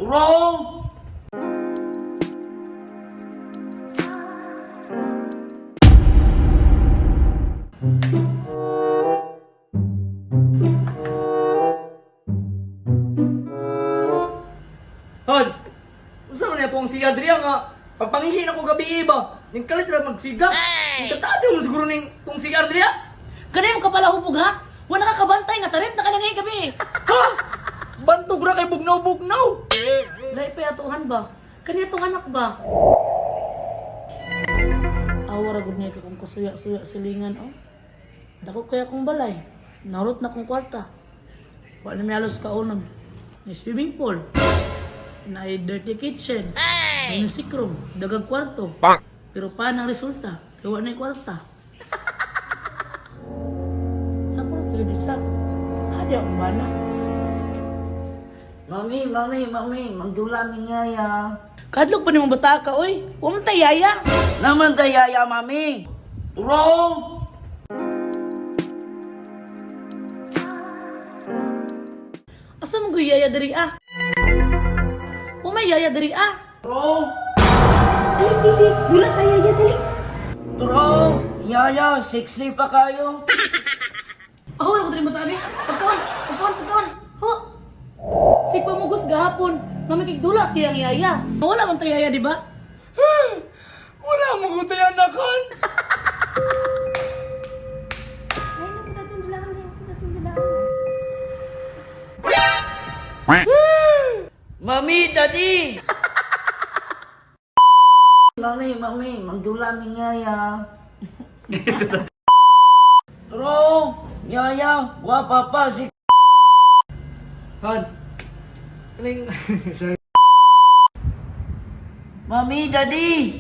Turong! Han! Unsa man niya ang si Adria nga pagpangihin ako gabi iba. Ning kalit ra magsiga. Hey! Katado mo siguro ning tong si Adria. Kanay mo ka pala hubog ha? Wala ka kabantay nga sarip na ka na ngayong gabi. Ha? Bantog ra kay bugnaw-bugnaw. Lahi pa atuhan ba? Kaniya tong anak ba? Awa ra gud niya kung kasuya-suya silingan oh. Dako kaya kong balay. Narot na kong kwarta. Wa na may halos kaunon. May swimming pool. Na dirty kitchen. May music room. Dagag kwarto. Pero paano ang resulta? Kaya wa na yung kwarta. Ako ra pwede sa. Hadi akong bana. Mami, mami, mami, magdula mi ngaya. Kadlok pa ni mong bata ka, oy. Wa man tay yaya. Naman tay yaya, mami. Turong! Asa mo gyud yaya diri ah? Wa may yaya diri ah. Turong! Dali, dali. Dula tayo, yaya, dali. Turong, yaya, sexy pa kayo. Ahol ako diri mo tabi. Pagkaon, pagkaon, pagkaon. Ho. Si pamugos gahapon, nga may kigdula siyang yaya. Wala man tay yaya, di ba? Wala mo ko tayo anakan. Ay, naku, datong dulaan. Ay, naku, datong dulaan. Mami, Daddy! Mami, mami, magdula mi ngaya. Turong, yaya, wa papa si Han! Kaning... Sorry. Mami, daddy.